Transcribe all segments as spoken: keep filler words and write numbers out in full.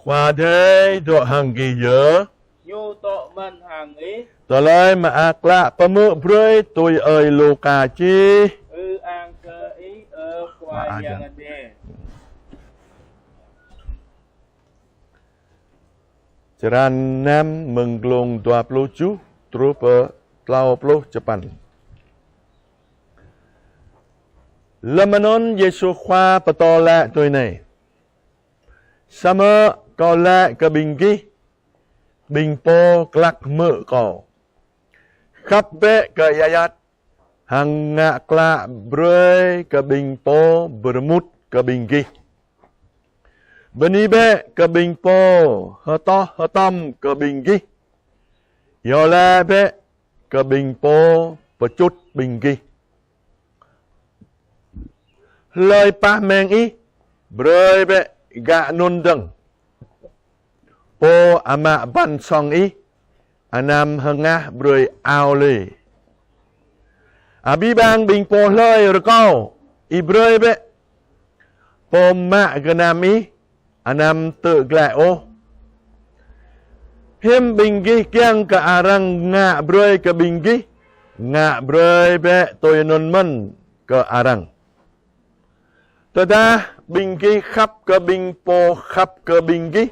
Khua Adai dŏ hăng gih yơh. Ñu dŏ mơ̆n hăng ih. Tơlơi Mơak Klă pơhmư̆ brơi tui ơi Luka čih. Ư-ang kơ Ih, ơ Khua Yang Adai. Črăn năm, mơ̆ng glông dua pluh tơjuh truh pơ klâo pluh čơpăn. Lơm anŭn Yêsu Khua pơtô laĭ tui anai: Samơ̆ Kâo laĭ kơ ƀing gih, ƀing pô glăk hmư̆ Kâo, khăp bĕ kơ ayăt, hăng ngă klă brơi kơ ƀing pô pơrơmut kơ ƀing gih. Bơni bĕ kơ ƀing pô hơtŏh hơtăm kơ ƀing gih. Iâu laĭ bĕ kơ ƀing pô pơčŭt ƀing gih. Hlơi pah meng ih, brơi bĕ gah anŭn dơ̆ng. Pô amă ƀăn sŏng ih, anăm hơngah brơi ao lĕ. Abih bang ƀing pô hlơi rơkâo ih, brơi bĕ. Pô mă gơnam ih, anăm tơ̆ glaĭ ôh. Hiư̆m ƀing gih kiăng kơ arăng ngă brơi kơ ƀing gih, ngă brơi bĕ tui anŭn mơ̆n kơ arăng. Tơdah ƀing gih khăp kơ ƀing pô khăp kơ ƀing gih,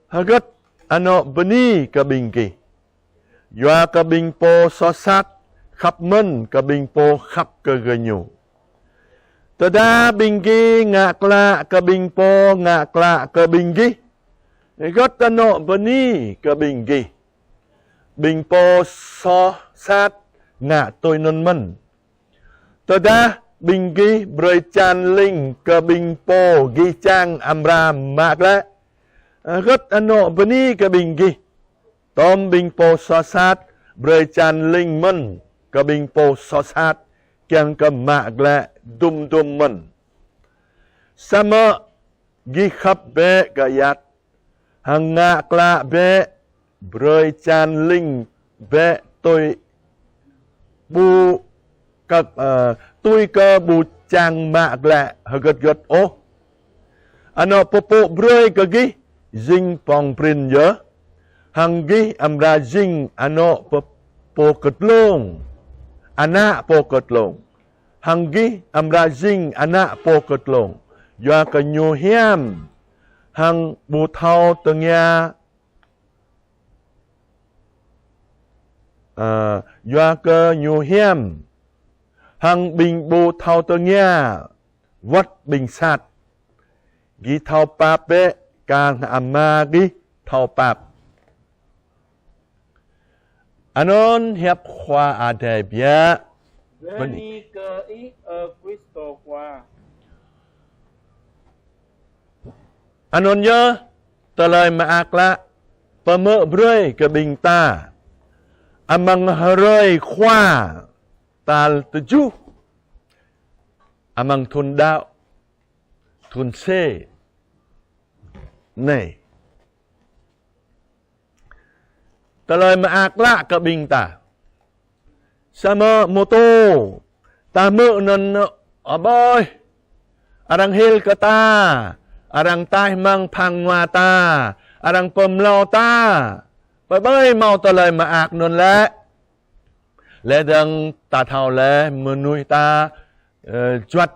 hơgĕt anŏ bơni kơ ƀing gih? Yua kơ ƀing pô soh sat khăp mơ̆n kơ ƀing pô khăp kơ gơñu. Tơdah ƀing gih ngă klă kơ ƀing pô ngă klă kơ ƀing gih, hơgĕt anŏ bơni kơ ƀing gih? Ƀing pô soh sat ngă tui anŭn mơ̆n. Tơdah ƀing gih brơi čan ling kơ ƀing pô gih čang amra mă glaĭ, hơgĕt anŏ bơni kơ ƀing gih? Tơm ƀing pô soh sat brơi čan ling mơ̆n kơ ƀing pô soh sat, kiăng kơ mă glaĭ dŭm dŭm mơ̆n. Samơ̆ gih khăp bĕ kơ ayăt, hăng ngă klă bĕ, brơi čan ling bĕ tui ƀu kơ, ơ, tui kơ ƀu čang mă glaĭ hơgĕt hơgĕt ôh. Anŏ pơpŭ brơi kơ gih jing pŏng prin yơh, hăng gih amra jing anŏ pơ-, pô kơtlông, ană pô kơtlông. Hăng gih amra jing ană pô kơtlông, yua kơ ñu hiam hăng ƀu thâo tơngia, ơ, yua kơ ñu hiam hăng ƀing ƀu thâo tơngia wơ̆t ƀing sat. Gih thâo pap bĕ, kar hăng Ama gih thâo pap. Anŭn hiăp Khua Adai biă. Bơni kơ Ih, ơ Krist Khua. Anŭn yơh Tơlơi Mơak Klă pơhmư̆ brơi kơ ƀing ta amăng hrơi Khua tal tơjuh amăng thun đăo, thun C anai. Tơlơi Mơak Klă kơ ƀing ta. Samơ̆ mơtô ta hmư̆ anŭn, ơ ƀơi, arăng hil kơ ta, arăng taih amăng phang ngoa ta, arăng pơmlâo ta. Ƀơi ƀơi hmâo tơlơi mơak anŭn lĕ. Lĕ dơ̆ng ta thâo lĕ mơnuih ta, ơ, juăt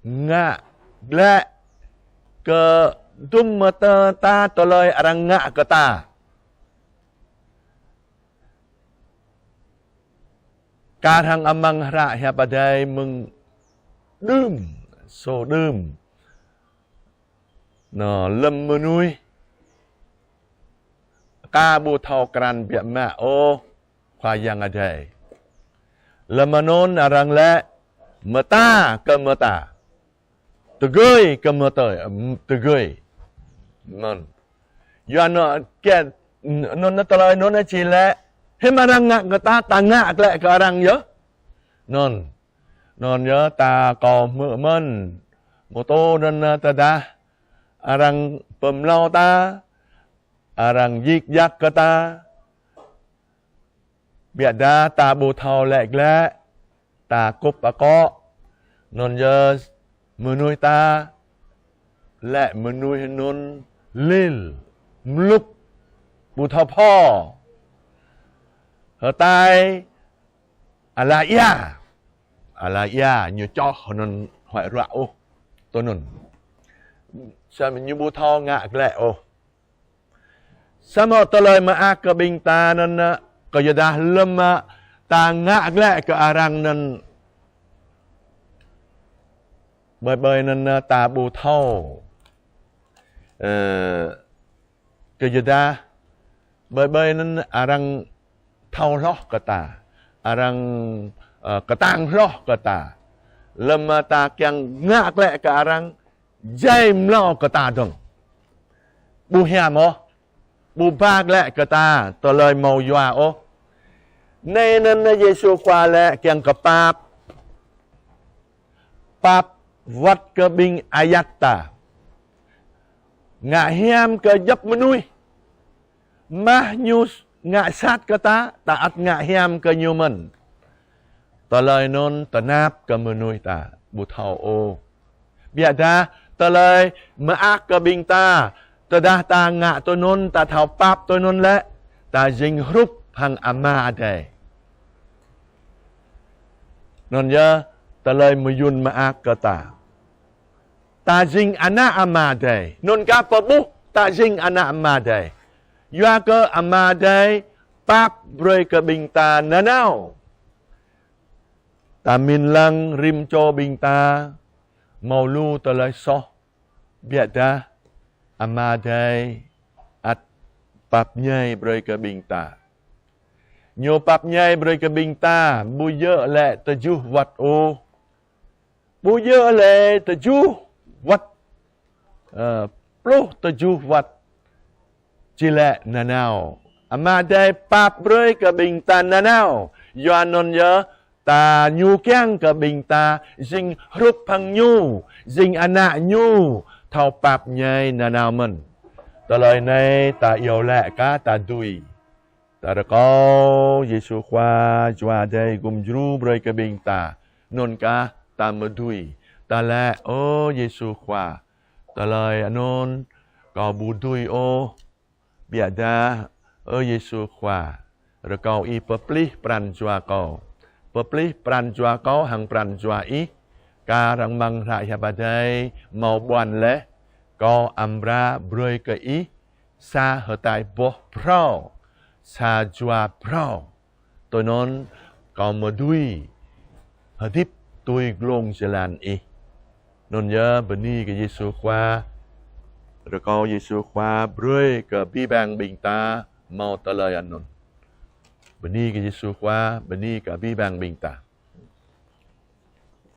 ngă glaĭ kơ dŭm mơta ta tơlơi arăng ngă kơ ta. Kar hăng amăng hră Hiăp Adai mơ̆ng đưm, sô đưm. Nô, lơm mơnuih ka ƀu thâo krăn biă mă ôh Khua Yang Adai. Lơm anŭn arăng lĕ mơta kơ mơta, tơgơi kơ mơtơi, ưm, tơgơi. Anŭn. Yua anŭn kiăng, anŭn tơlơi anŭn či lĕ, hiư̆m arăng ngă kơ ta, ta ngă glaĭ kơ arăng yơh. Anŭn. Anŭn yơh ta kâo hmư̆ mơ̆n. Mơtô anŭn tơdah arăng pơmlâo ta, arăng djik djak kơ ta, biă dah ta ƀu thâo laĭ glaĭ, ta kŭp akŏ. Anŭn yơh mơnuih ta lĕ mơnuih anŭn lil, mlŭk, ƀu thâo pho. Hơtai ala ia. Ala ia ñu čoh anŭn huăi ruă ôh. Tui anŭn. Samơ̆ ñu ƀu thâo ngă glaĭ ôh. Samơ̆ tơlơi mơak kơ ƀing ta anŭn, kơ yua dah lơ̆m ta ngă glaĭ kơ arăng anŭn, ƀơi ƀơi anŭn ta ƀu thâo. Ơ, kơ yua dah ƀơi ƀơi anŭn arăng thâo hloh kơ ta, arăng, ơ, kơtang hloh kơ ta. Lơ̆m ta kiăng ngă glaĭ kơ arăng, jai mlâo kơ ta dơ̆ng. Ƀu hiam ôh, ƀu ba glaĭ kơ ta tơlơi hmâo yua ôh. Anai anŭn Yêsu Khua lĕ kiăng kơ pap, pap wơ̆t kơ ƀing ayăt ta. Ngă hiam kơ djŏp mơnuih. Mah ñu ngă sat kơ ta, ta ăt ngă hiam kơ ñu mơ̆n. Tơlơi anŭn tơnap kơ mơnuih ta ƀu thâo ôh. Biă dah tơlơi mơak kơ ƀing ta, tơdah ta ngă tui anŭn, ta thâo pap tui anŭn lĕ, ta jing hrup hăng Ama Adai. Anŭn yơh tơlơi mơyŭn mơak kơ ta. Ta jing ană Ama Adai. Anŭn kah pơƀuh ta jing ană Ama Adai. Yua kơ Ama Adai pap brơi kơ ƀing ta nanao. Ta mĭn lăng rĭm čô ƀing ta hmâo lu tơlơi soh. Biă dah Ama Adai ăt pap ñai brơi kơ ƀing ta. Ñu pap ñai brơi kơ ƀing ta, ƀu djơ̆ lĕ tơjuh wơ̆t ôh. Ƀu djơ̆ lĕ tơjuh wơ̆t, ơ, pluh tơjuh wơ̆t. Či lĕ nanao. Ama Adai pap brơi kơ ƀing ta nanao. Yua anŭn yơh ta ñu kiăng kơ ƀing ta jing hrup hăng ñu, jing ană ñu, thâo pap ñai nanao mơ̆n. Tơlơi anai ta iâu laĭ kah ta dưi. Ta rơkâo Yêsu Khua Jua Adai gum djru brơi kơ ƀing ta. Anŭn kah ta mơdui. Ta laĭ: Ơ Yêsu Khua, tơlơi anŭn kâo ƀu dưi ôh. Biă dah, ơ Yêsu Khua, rơkâo Ih pơplih pran jua kâo. Pơplih pran jua kâo hăng pran jua Ih. Kar hăng amăng hră hiăp Adai hmâo ƀuăn laih: Kâo amra brơi kơ ih sa hơtai boh phrâo, sa jua phrâo. Tui anŭn kâo mơdui hơdip tui glông jơlan Ih. Anŭn yơh bơni kơ Yêsu Khua. Rơkâo Yêsu Khua brơi kơ abih bang ƀing ta hmâo tơlơi anŭn. Bơni kơ Yêsu Khua, bơni kơ abih bang ƀing ta.